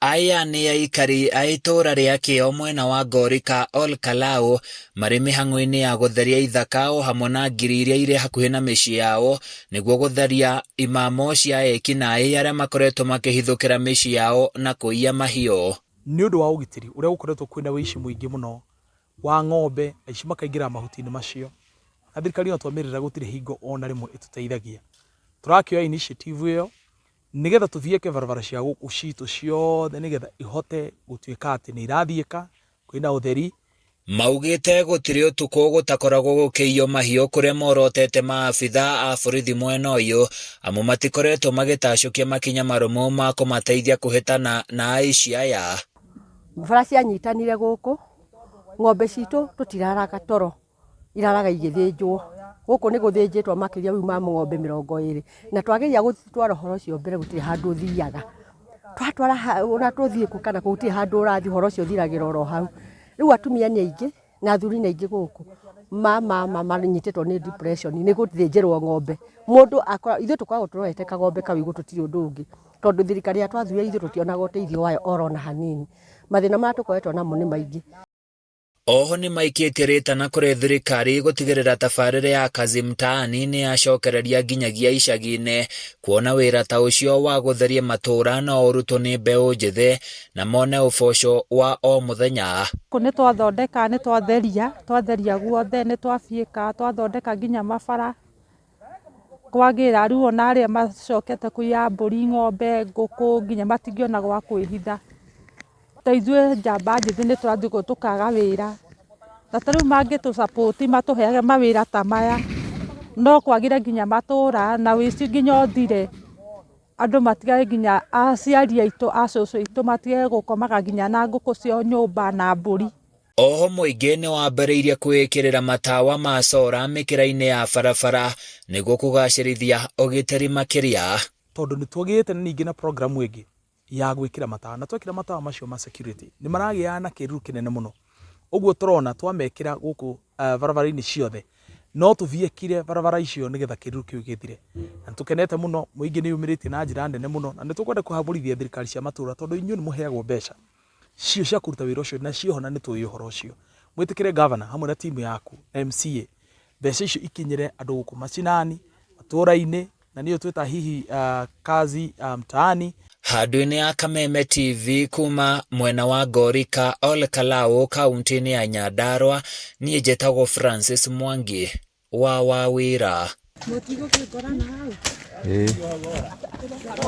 Aya nĩ aikari a itũũra rĩa Kĩo mwena wa Ngorika Ol Kalou marĩ mĩhang'o-inĩ ya gũtheria ithaka o hamwe na ngiri iria irĩ hakuhĩ na mĩciĩ yao nĩguo gũtheria imamo cia eki-naĩ arĩa makoretwo makĩhithũkĩra mĩciĩ yao na kũiya mahiũ. Nĩ ũndũ wa ũgitĩri ũrĩa gũkoretwo kwĩna ũici mũingĩ mũno wa ng'ombe, aici makaingĩra mahuti-inĩ macio, na thirikari ona twamĩrĩra gũtirĩ hingo ona rĩmwe ĩtũteithagia. Tũrakĩoya initiative ĩyo nĩgetha tũthiĩke barabara cia gũkũ citũ ciothe nĩgetha ihote gũtuĩka atĩ nĩ irathiĩka, kwĩna ũtheri. Maugĩte gũtirĩ ũtukũ gũtakoragwo gũkĩiywo mahiũ kũrĩa morotete maabitha a borithi mwena ũyũ amu matikoretwo magĩtacũkia makinya marũmu ma kũmateithia kũhĩtana na aici aya. Bara cianyitanire gũkũ, ng'ombe citũ tũtiraraga toro, iraraga igĩthĩnjwo. Gũkũ nĩ gũthĩnjĩtwo makĩria rĩu ma ng'ombe 20, na twageria gũtwara ũhoro ũcio mbere gũtirĩ handũ ũthiaga. Twatwara ona tũthiĩ kũ kana kũ gũtirĩ handũ ũrathiĩ ũhoro ũcio ũthiragĩra oro hau. Rĩu atumia nĩ aingĩ na athuri nĩ aingĩ gũkũ, manyitĩtwo nĩ depression nĩ gũthĩnjĩrwo ng'ombe. Mũndũ akora, ithuĩ tũkoragwo tũrorete kagombe kau igũrũ tũtirĩ ũndũ ũngĩ, tondũ thirikari yatwathurire ithuĩ tũtionaga ũteithio wayo oro na hanini. Mathĩna marĩa tũkoretwo namo nĩ maingĩ. Oho nĩmaikĩtie rĩtana kũrĩ thirikari gũtigĩrĩra tabarĩra ya Kazi Mtaani nĩyacokereria nginyagia icagi-inĩ kuona wĩra ta ũcio wa gũtheria matũũra no ũrutwo nĩ mbeũ njĩthĩ na mone ũboco wa o mũthenya. Nĩ twathondeka, nĩ twatheria, twatheria guothe, nĩ twabiĩka, twathondeka nginya mabara, kwagĩra. Rĩu ona arĩa macokete kũiya mbũri, ng'ombe, ngũkũ, nginya matingĩona gwa kwĩhitha. Ta ithuĩ njamba njĩthĩ nĩ tũrathiĩ ũguo tũkaga wĩra, na ta rĩu mangĩtũ support matũheage mawĩra ta maya, no kwagĩre nginya matũra na ũici nginya ũthire. Andũ matigage nginya aciari aitũ, a cũcũ aitũ matige gũkomaga nginya na ngũkũ cia nyũmba na mbũri. Oho mũingĩ nĩ wambĩrĩirie kwĩĩkĩrĩra matawa ma cora mĩkĩra-inĩ ya barabara nĩguo kũgacĩrithia ũgitĩri makĩria. Tondũ nĩ twagĩte ningĩ na program ĩngĩ ya gwĩkĩra matawa, na twekĩra matawa macio ma security nĩ maragĩa na kĩruru kĩnene mũno. Ũguo tũrona twamekĩra gũkũ barabara-inĩ ciothe no tũbiekire barabara icio nĩgetha kĩruru kĩu gĩthire. Na nĩ tũkenete mũno, mũingĩ nĩ yumĩrĩtie na njĩra nene mũno, na nĩ tũkwenda kũhambũrithia thirikari cia matũra tondũ inyuĩ nĩ mũheagwo mbeca cio cia kũruta wĩra ũcio na cioho na nĩ tũĩ ũhoro ũcio. Mwĩtĩkĩre governor hamwe na timu yaku na MCA, mbeca icio ikinyĩre andũ gũkũ macinani, matũra-inĩ, na nĩyo twĩta hihi kazi mtaani. Handũ-inĩ ya Kameme TV kuma mwena wa Ngorika Ol Kalou kaunti-inĩ ya Nyandarua, niĩ njĩtagwo Francis Mwangi wa Wawĩra. Mũtigũkĩngora na hau. Ĩĩ.